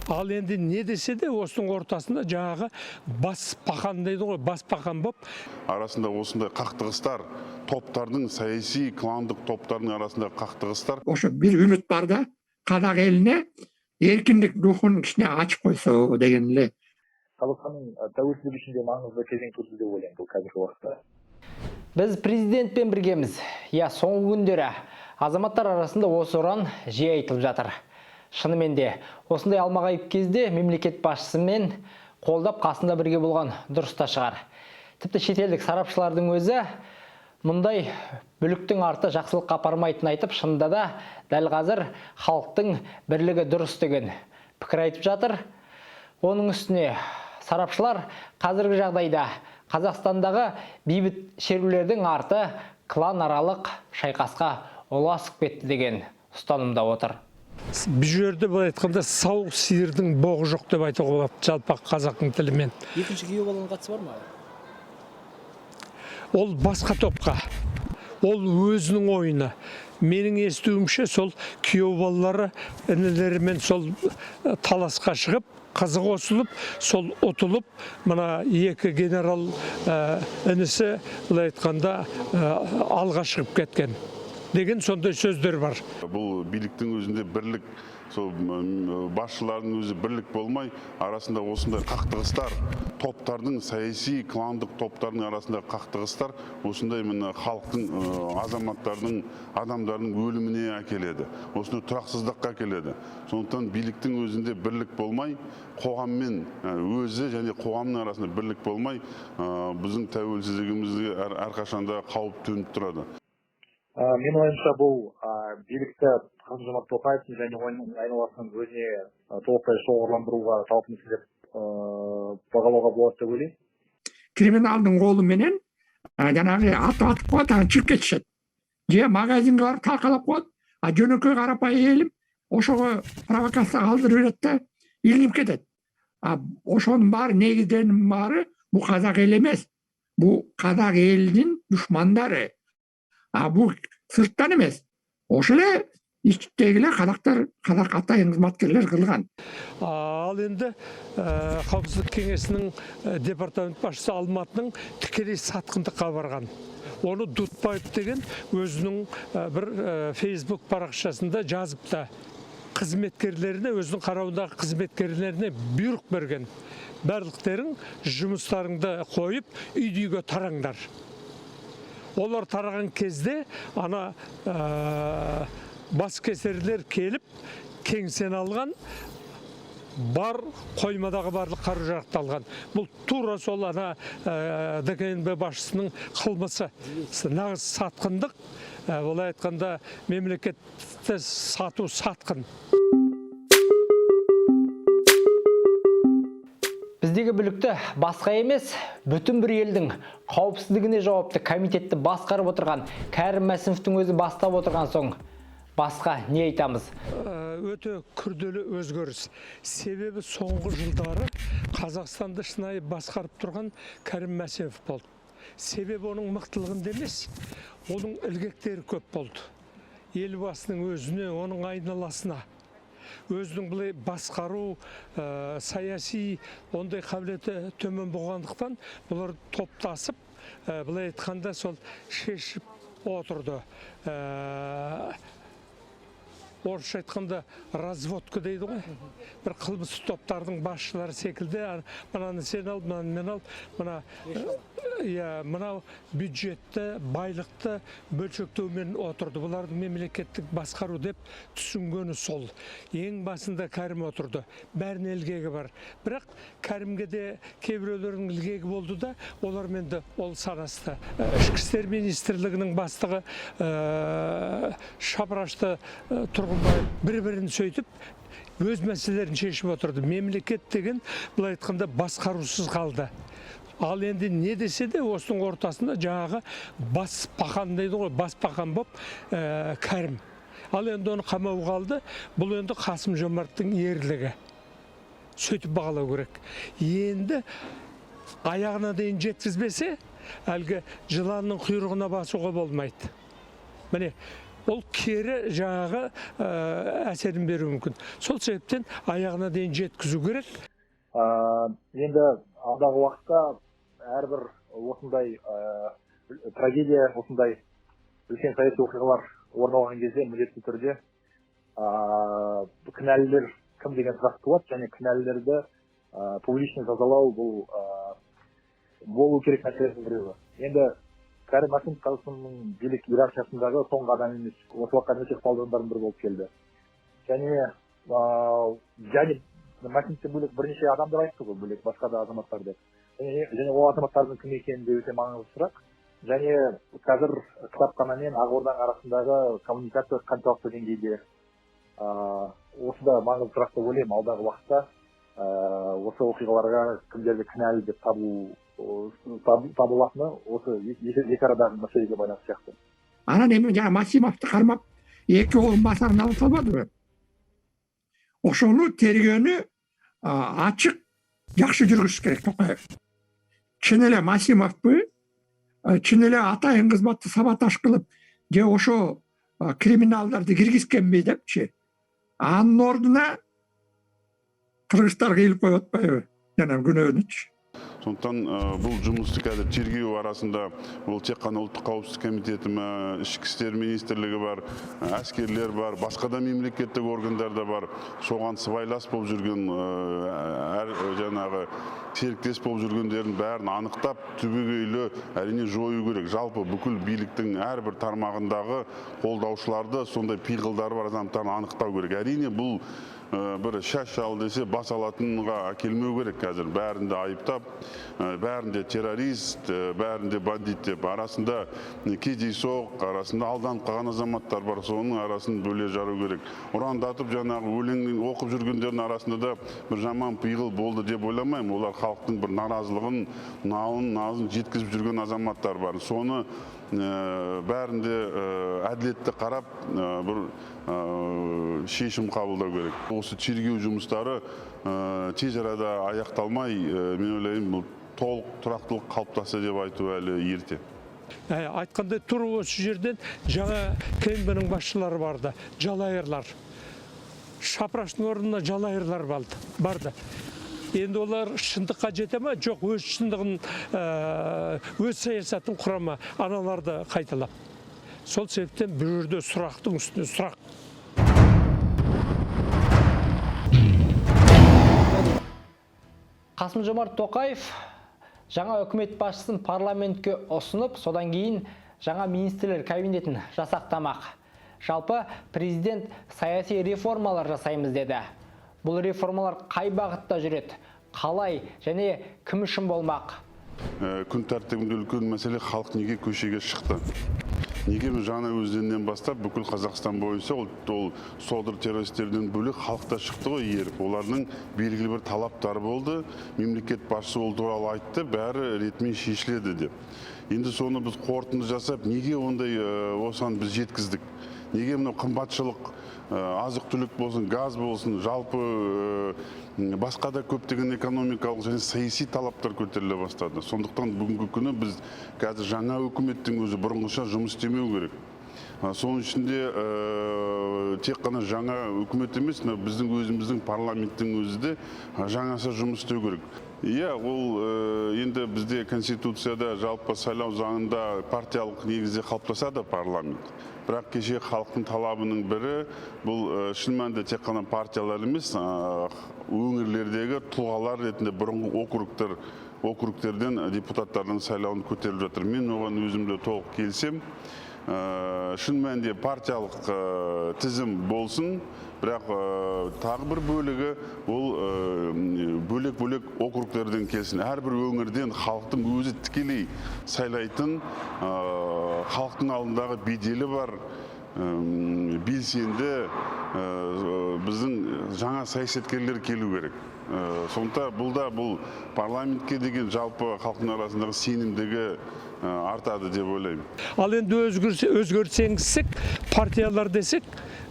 Ал енді не десе де, осының ортасында жаңағы баспақан дейді ғой, баспақан боп. Арасында осындай қақтығыстар, топтардың, саяси кландық топтардың арасында қақтығыстар. Ошо бир үмүт бар да, казак элине эркиндик духун кичине ачып койсо деген эле. Қазақстанның тәуелсіздігі үшін де маңызды кезең туды деп ойлаймын бұл қазіргі уақытта. Біз президентпен біргеміз. Иә, соңғы күндері азаматтар арасында осы ұран жиі айтылып жатыр. Шынымен де, осындай алмағайып кезде мемлекет басшысымен қолдап қасында бірге болған дұрыс та шығар. Тіпті шетелдік сарапшылардың өзі мұндай бүліктің арты жақсылыққа апармайтынын айтып, шынында да дәл қазір халықтың бірлігі дұрыс деген пікір айтып жатыр. Оның үстіне сарапшылар қазіргі жағдайда Қазақстандағы бейбіт шерулердің арты кланаралық шайқасқа ұласып кетті деген ұстанымда отыр. Бұл жерде былай айтқанда сау сиырдың боғы жоқ деп айтуға болады жалпақ қазақтың тілімен. Екінші күйеу баланың қатысы бар ма? Ол басқа топқа, ол өзінің ойыны. Менің естуімше, сол күйеу балалары інілерімен сол таласқа шығып, қызы қосылып, сол ұтылып, мына екі генерал інісі былай айтқанда алға шығып кеткен деген сондай сөздер бар. Бұл биліктің өзінде бірлік, сол басшылардың өзі бірлік болмай, арасында осындай қақтығыстар, топтардың, саяси кландық топтардың арасында қақтығыстар осындай міне халықтың, азаматтардың, адамдардың өліміне әкеледі, осындай тұрақсыздыққа әкеледі. Сондықтан биліктің өзінде бірлік болмай, қоғаммен өзі және қоғамның арасында бірлік болмай, біздің тәуелсіздігімізге әрқашанда қауіп төніп тұрады. Менің ойымша, бұл билікті Қасым-Жомарт Тоқаевтың және оның айналасының өзіне толықтай шоғырландыруға талпынысы деп бағалауға болады деп ойлаймын. Криминалдын колу менен жанагы атып атып коет, анан чыгып кетишет. Же магазинге барып талкалап коет, а жөнөкөй карапайым элим ошого провокация алдырып берет да илинип кетет. А ошонун баары, негиздеринин баары бул казак эли эмес. Бул казак элинин душмандары. А бул сырттан эмес. Ошол эле ичтеги эле казактар, казак атайын кызматкерлер кылган. Ал енді Қауіпсіздік кеңесінің департамент басшысы Алматының тікелей сатқындыққа барған. Оны Дутбаев деген өзінің бір Facebook парақшасында жазыпты. Қызметкерлеріне, өзінің қарауындағы қызметкерлеріне бұйрық берген. Барлықтарың жұмыстарыңды қойып, үйді үйге тараңдар. Олар тараған кезде ана баскесерлер келіп кеңсені алған, бар қоймадағы барлық қару-жарақты алған. Бұл тура сол ана ДКНБ басшысының қылмысы. Нағыз сатқындық, олай айтқанда мемлекетті сату сатқын. Біздегі бүлікті басқа емес, бүтін бір елдің қауіпсіздігіне жауапты комитетті басқарып отырған Кәрім Мәсімовтің өзі бастап отырған соң басқа не айтамыз? Өте күрделі өзгеріс. Себебі соңғы жылдары Қазақстанды шынайы басқарып тұрған Кәрім Мәсімов болды. Себебі оның мықтылығында емес, оның ілгектері көп болды. Елбасының өзіне, оның айналасына. Өзінің былай басқару, саяси ондай қабілеті төмен болғандықтан бұлар топтасып, былай айтқанда сол шешіп отырды. Орысша айтқанда разводка дейді ғой. Бір қылмыстық топтардың басшылары секілді, мынаны сен ал, мынаны мен ал, мына, иә, мынау бюджетті, байлықты бөлшектеумен отырды. Бұлардың мемлекеттік басқару деп түсінгені сол. Ең басында Кәрім отырды. Бәрінің ілгегі бар. Бірақ Кәрімге де кейбіреулерінің ілгегі болды да, олармен де ол санасты. Ішкі істер министрлігінің бастығы, Шапырашты, Тұрғынбаев бір-бірін сөйтіп өз мәселелерін шешіп отырды. Мемлекет деген былай айтқанда басқарусыз қалды. Ал енді не десе де, осының ортасында жаңағы баспақан дейді ғой, баспақан боп, Кәрім. Ал енді оны қамауға алды. Бұл енді Қасым Жомарттың ерлігі. Сөйтіп бағалау керек. Енді аяғына дейін жеткізбесе, әлгі жыланның құйрығына басуға болмайды. Міне, Ол кері жаңағы әсерін беруі мүмкін. Сол себептен аяғына дейін жеткізу керек. Енді алдағы уақытта әрбір осындай трагедия, осындай үлкен саяси оқиғалар орын алған кезде міндетті түрде кінәлілер кім деген сұрақ туады және кінәлілерді публично жазалау бұл болу керек мәселенің біреуі. Енді Кәрім Мәсімов Қазақстанның билік иерархиясындағы соңғы адам емес, осы уақытқа дейін өте ықпалды адамдардың бірі болып келді. Және Мәсімовтен бөлек бірнеше адамдар айтты ғой, бөлек басқа да азаматтар деп. Және ол азаматтардың кім екені де өте маңызды сұрақ. Және қазір кітапхана мен Ақорданың арасындағы коммуникация қаншалықты деңгейде, осы да маңызды сұрақ деп ойлаймын. Алдағы уақытта осы оқиғаларға кімдерді кінәлі деп табылатыны осы екі арадағы мәселеге байланысты сияқты. Анан эми жанагы Масимовду кармап, эки орун басарын алып салбадыбы? Ошону тергөөнү ачык, жакшы жүргүзүш керек Токаев. Чын эле Масимовбу, чын эле атайын кызматты саботаж кылып же ошо криминалдарды киргизгенби депчи. Анын ордуна кыргыздар кыйылып коюп атпайбы жана күнөөнүчү. Сондықтан бұл жұмысты қазір тергеу арасында ол тек қана ұлттық қауіпсіздік комитеті ме, ішкі істер министрлігі бар, әскерлер бар, басқа да мемлекеттік органдар да бар. Соған сыбайлас болып жүрген, әр жаңағы серіктес болып жүргендердің бәрін анықтап, түбегейлі әрине жою керек. Жалпы бүкіл биліктің әрбір тармағындағы қолдаушыларды, сондай пиғылдары бар азаматтарды анықтау керек. Әрине бұл бір шаш ал десе бас алатынға әкелмеу керек қазір. Бәрін де айыптап, бәрін де террорист, бәрін де бандит деп. Арасында кездейсоқ, арасында алданып қалған азаматтар бар, соның арасын бөле жару керек. Ұрандатып жаңағы өлең оқып жүргендердің арасында да бір жаман пиғыл болды деп ойламаймын. Олар халықтың бір наразылығын, налын, назын жеткізіп жүрген азаматтар бар. Соны бәрін де әділетті қарап, бір шешім қабылдау керек. Осы тергеу жұмыстары тез арада аяқталмай, мен ойлаймын, бұл толық тұрақтылық қалыптасты деп айту әлі ерте. Айтқандай, тура осы жерден жаңа КНБ-ның басшылары барды, жалайырлар. Шапыраштың орнына жалайырлар барды. Енді олар шындыққа жете ме? Жоқ, өз шындығын, өз саясатын құра ма? Аналарды қайталап. Сол себептен бұл жерде сұрақтың үстіне сұрақ. Қасым-Жомарт Тоқаев жаңа үкімет басшысын парламентке ұсынып, содан кейін жаңа министрлер кабинетін жасақтамақ. Жалпы президент саяси реформалар жасаймыз деді. Бұл реформалар қай бағытта жүреді, қалай және кім үшін болмақ? Күн тәртібінде үлкен мәселе халық неге көшеге шықты? Неге біз жаңа өзеннен бастап бүкіл Қазақстан бойынша ол содыр террористерден бөлек халық та шықты ғой еріп. Олардың белгілі бір талаптары болды. Мемлекет басшысы ол туралы айтты, бәрі ретімен шешіледі деп. Енді соны біз қорытынды жасап, неге ондай, осыған біз жеткіздік? Неге мынау қымбатшылық, азық-түлік болсын, газ болсын, жалпы, басқа да көптеген экономикалық және саяси талаптар көтеріле бастады. Сондықтан бүгінгі күні біз қазір жаңа үкіметтің өзі бұрынғыша жұмыс істемеу керек. Соның ішінде тек қана жаңа үкімет емес, мына біздің өзіміздің парламенттің өзі де жаңаша жұмыс істеу керек. Иә, ол енді бізде конституцияда, жалпы сайлау заңында партиялық негізде қалыптасады парламент. Бірақ кеше халықтың талабының бірі бұл, шын мәнінде тек қана партиялар емес, өңірлердегі тұлғалар ретінде бұрынғы округтерден депутаттардың сайлауын көтеріліп жатыр. Мен оған өзім де толық келісемін. Шын мәнінде партиялық тізім болсын, бірақ тағы бір бөлігі ол, бөлек-бөлек округтерден келсін. Әрбір өңірден халықтың өзі тікелей сайлайтын, халықтың алдындағы беделі бар, белсенді, біздің жаңа саясаткерлер келу керек. Сондықтан бұл да бұл парламентке деген жалпы халықтың арасындағы сенімдігі артады деп ойлаймын. Ал енді өзгеріс енгізсек, партиялар десек,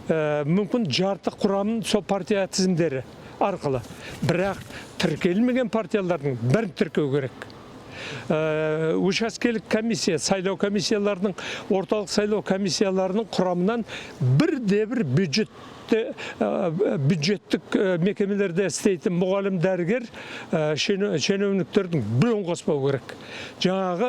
мүмкін жарты құрамын сол партия тізімдері арқылы. Бірақ тіркелмеген партиялардың бәрін тіркеу керек. Учаскелік комиссия, сайлау комиссияларының, орталық сайлау комиссияларының құрамынан бірде-бір бюджеттік мекемелерде істейтін мұғалім, дәрігер, шенеуніктердің біреуін қоспау керек. Жаңағы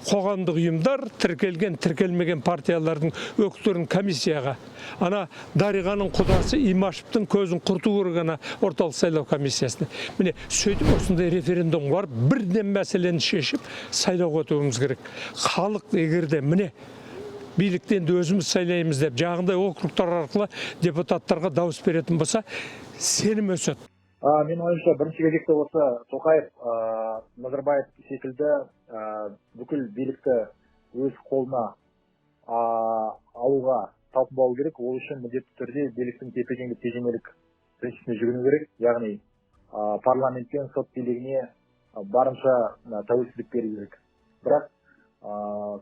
қоғамдық ұйымдар, тіркелген, тіркелмеген партиялардың өкілдерін комиссияға. Ана Дариғаның құдасы Имашевтың көзін құрту керек ана орталық сайлау комиссиясына. Міне, сөйтіп осындай референдум бар, бірден мәселені шешіп сайлауға өтуіміз керек. Халық егер де міне билікті енді өзіміз сайлаймыз деп жаңағындай округтар арқылы депутаттарға дауыс беретін болса, сенім өседі. Менің ойымша, бірінші кезекте осы Тоқаев, Назарбаев секілді бүкіл билікті өз қолына алуға талпынбау керек. Ол үшін міндетті түрде биліктің тепе-теңдік тежемелік принципіне жүгіну керек. Яғни парламент пен сот билігіне барынша тәуелсіздік беру керек. Бірақ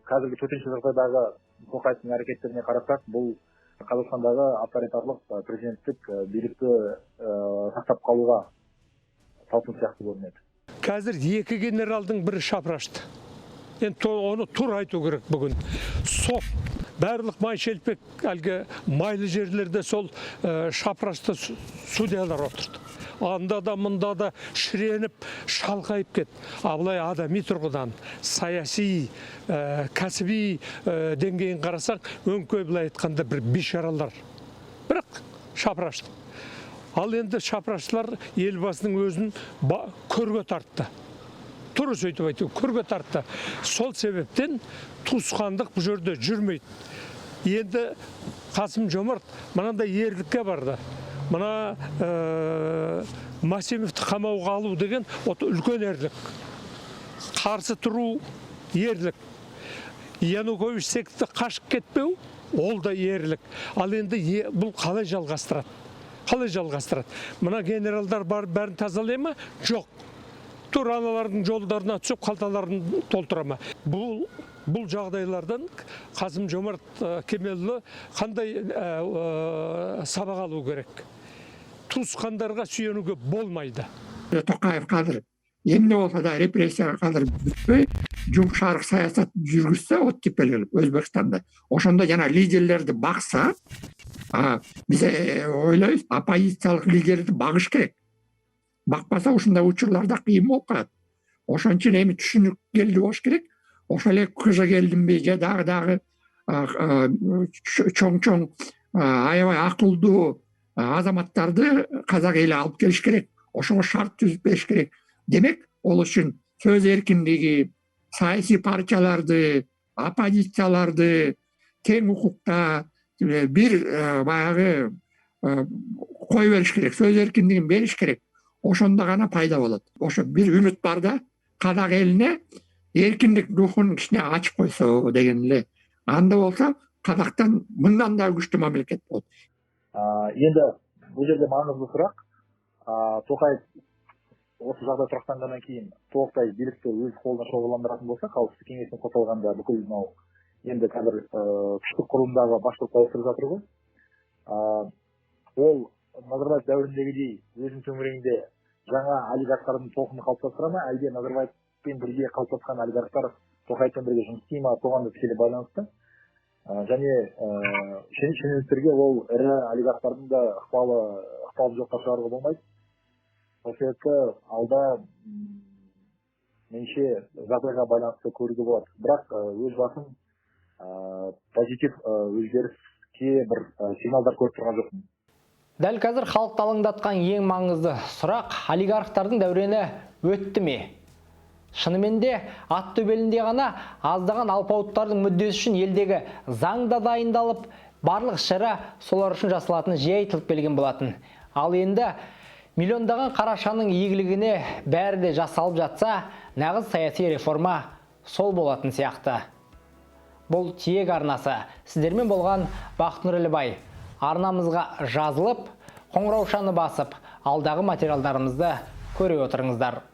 қазіргі төтенше жағдайдағы Тоқаевтың әрекеттеріне қарасақ, бұл Қазақстандағы авторитарлық президенттік билікті сақтап қалуға талпыныс сияқты көрінеді. Қазір екі генералдың бірі шапырашты. Енді оны тура айту керек бүгін. Сот, барлық май шелпек, әлгі майлы жерлерде сол шапырашты судьялар отырды. Анда да, мында да шіреніп, шалқайып кетті. А былай адами тұрғыдан, саяси, кәсіби деңгейін қарасаң, өңкей былай айтқанда бір бейшаралар. Бірақ шапырашты. Ал енді шапыраштылар елбасының өзін көрге тартты. Тура сөйтіп айту, көрге тартты. Сол себептен туысқандық бұл жерде жүрмейді. Енді Қасым Жомарт мынандай ерлікке барды. Мына Масимовті қамауға алу деген от үлкен ерлік. Қарсы тұру ерлік. Янукович секілді қашып кетпеу ол да ерлік. Ал енді бұл қалай жалғастырады? Қалай жалғастырады? Мына генералдар барып бәрін тазалай ма? Жоқ. Тура аналардың жолдарына түсіп қалталарын толтыра ма? Бұл жағдайлардан Қасым Жомарт Кемелұлы қандай сабақ алу керек? Туысқандарға сүйенуге болмайды. Тоқаев қазір эмне болса да репрессияга қазір бүтпөй жумшарык саясат жүргүзсө, оттепель кылып Өзбекстанда, ошондо жана лидерлерди бакса, биз ойлойбуз, оппозициялык лидерди багыш керек. Бакпаса ушундай учурларда кыйын болуп калат. Ошон үчүн эми түшүнүк келди болуш керек. Ошол эле Кыжа келдимби же дагы чоң-чоң аябай акылдуу азаматтарды казак эли алып келиш керек. Ошого шарт түзүп бериш керек. Демек, ол үчүн сөз эркиндиги, саясий партияларды, оппозицияларды тең укукта бир баягы кое бериш керек, сөз эркиндигин бериш керек. Ошондо гана пайда болот. Ошо бир үмүт бар да, казак элине эркиндик духун кичине ачып койсо деген эле. Анда болсо Казакстан мындан да күчтүү мамлекет болот. Енді бұл жерде маңызды сұрақ, Тоқаев осы жағдай тұрақтанғаннан кейін толықтай билікті өз қолына шоғырландыратын болса, қауіпсіздік кеңесіне қосылғанда бүкіл мынау енді қазір күштік құрылымдағы басшылықты ауыстырып жатыр ғой. Ол Назарбаев дәуіріндегідей өзінің төңірегінде жаңа олигархтардың толқынын қалыптастыра ма, әлде Назарбаевпен бірге қалыптасқан олигархтар Тоқаевпен бірге жұмыс істей ма, соған да тікелей байланысты. Және шенеуніктерге ол ірі олигархтардың да ықпалын жоққа шығаруға болмайды. Сол себепті алда, меніңше, жағдайға байланысты көруге болады. Бірақ өз басым позитив өзгеріске бір сигналдар көріп тұрған жоқпын. Дәл қазір халықты алаңдатқан ең маңызды сұрақ олигархтардың дәурені өтті ме? Шынымен де ат төбелінде ғана аздаған алпауыттардың мүддесі үшін елдегі заң да дайындалып, барлық шара солар үшін жасалатыны жиі айтылып келген болатын. Ал енді миллиондаған қарашаның игілігіне бәрі де жасалып жатса, нағыз саяси реформа сол болатын сияқты. Бұл Тиек арнасы. Сіздермен болған Бақытнұр Әлібай. Арнамызға жазылып, қоңыраушаны басып, алдағы материалдарымызды көре отырыңыздар.